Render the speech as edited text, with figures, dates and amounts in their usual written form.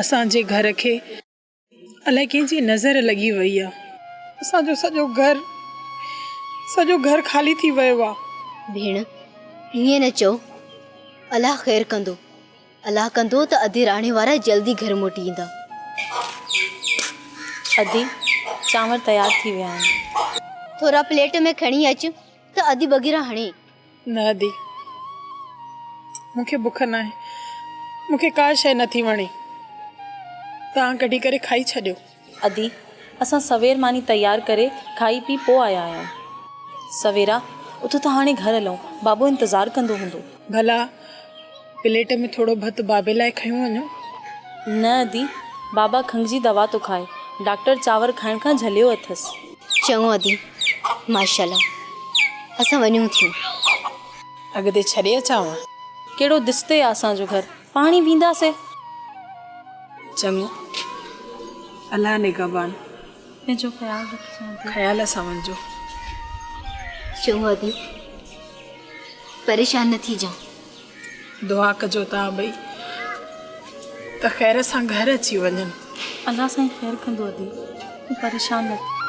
اسان جي گهر کي الائي ڪنهن جي نظر لڳي وئي آ. اسان جو سڄو گهر سڄو گهر خالي ٿي ويو آ. ڀيڻ ائين نه چئو الله خير ڪندو. الله ڪندو ته ادي راڻي وارا جلدي گهر موٽي ايندا. ادي چانور تيار ٿي ويا آهن. ٿورا پليٽ ۾ کڻي اچ ته ادي بگيرا هڻي. نه ادي مون کي بک ناهي. مون کي ڪا شيء نٿي وڻي. توهان ڪڍي ڪري کائي ڇڏيو. ادي، اسان سوير ماني تيار ڪري کائي پي پوء آيا آهيون. سويرا، اٿ ته هاڻي گهر هلون، بابو انتظار ڪندو هوندو. ڀلا، پليٽ ۾ ٿورو ڀت بابي لاء کنيو وڃو. نه ادي، بابا کنگهه جي دوا ٿو کائي، ڊاڪٽر چانور کائڻ کان جهليو اٿس. چڱو ادي، ماشاءالله، اسان وڃون ٿيون. اڳتي ڇڏي اچانو؟ ڪهڙو دستي آ اسان جو گهر، پاڻهي وينداسي. چڱو، الله نگهبان. پنهنجو خيال رکجان ادي. خيال سان وڃجو. چڱو ادي، پريشان نه ٿيجان. دعا ڪجو توهان ٻئي ته خير سان گهر اچي وڃن. الله سائين خير ڪندو ادي، تون پريشان نه ٿي.